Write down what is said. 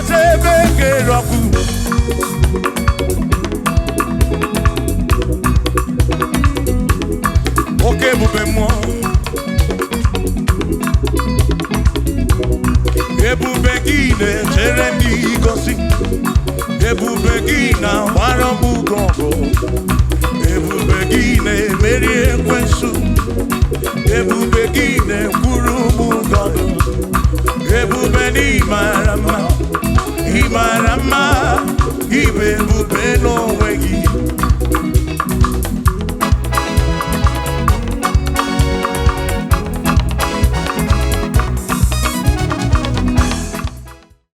Jizọs ebe kere ọkụ. Oke ebube mmụọ, ebube gị na-echere ndị gosi, ebube gị na-agbara m ugo ọgụ, ebube gị na-emeri ekwensu, ebube gị na-ekwuru m gọdụ, ebube na ịmara mma, ịmara mma, ịbụ ebube n'onwe gị.